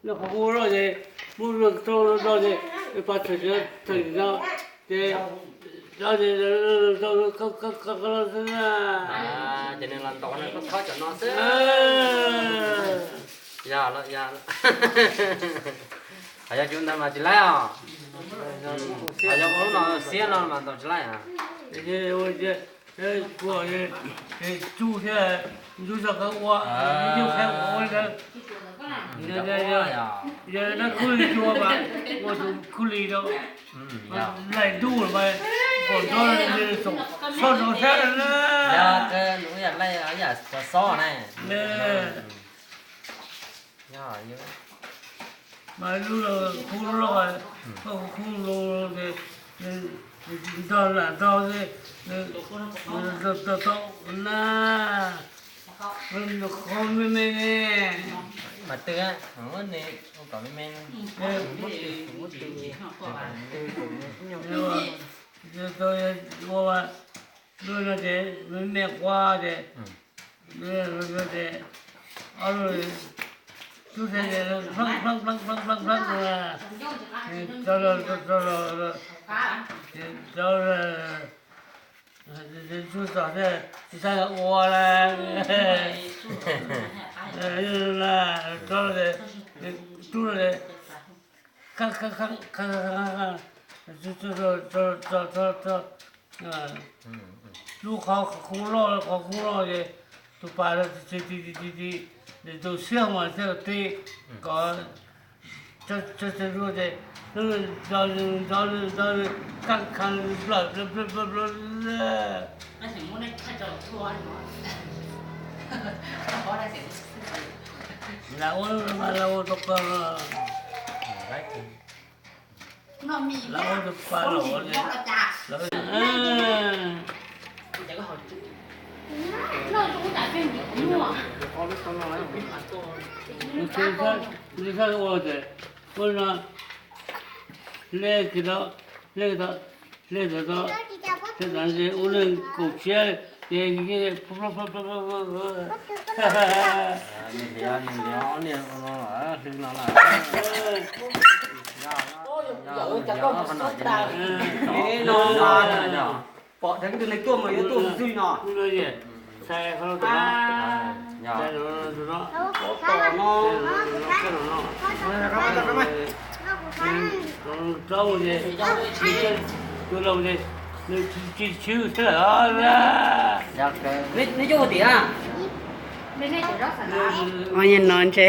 Noj qhov kub loj ces muab rau rau ces pas tseem tseem no ces ces nws los ntaus no khob khob cov no xwb. Yog lawm, yog lawm. Hos yog cov ntawd mas tsis laib os. Hos yog ua lub no xiab no mas ntaus tsis laib. Kuv tsuj thiab, ntsuj zog qhov ua, ntsuj qhov ua ntawd. Yog dab khub li cua mas ua tus khub li rau, laij ntuj mas pom nrov li xob no thiab na. Yog ib yam laij ib yam cov xob ne. Mas lub no khub loj, khub loj, ntog lam ntog, tau na, qhov me me ne. Mas twg, ua kom me me, muab twg, muab twg, ua, ua, lub no ces me me qua ces, ces ob lub tub, pheeb pheeb pheeb pheeb pheeb, tso, tso, tsuj txog thiab tsis saib ua la, tso, tub, lub qhov khub loj ces tus pas ti ti ti ti, tus siab mas thiaj tib kom tso tso zuj ces ntov ntov ntov, kaj kha plawm plawm plawm plawm. Lam ua mas lam ua rau koj, lam ua rau pas los lawm. Nws txhaj ua ces ua no, le kis tau, le tau, le tau, le tau, ua neeg kaum tsib ces nws hliav, nws hliav ob niag no, hlwb no na. Pom dheev tus neeg tuaj mas yuav tuaj xwb no. Tom no. Nws tsis tshwj thiab lawm. Neb coj ua tiag. Ua no ntshe.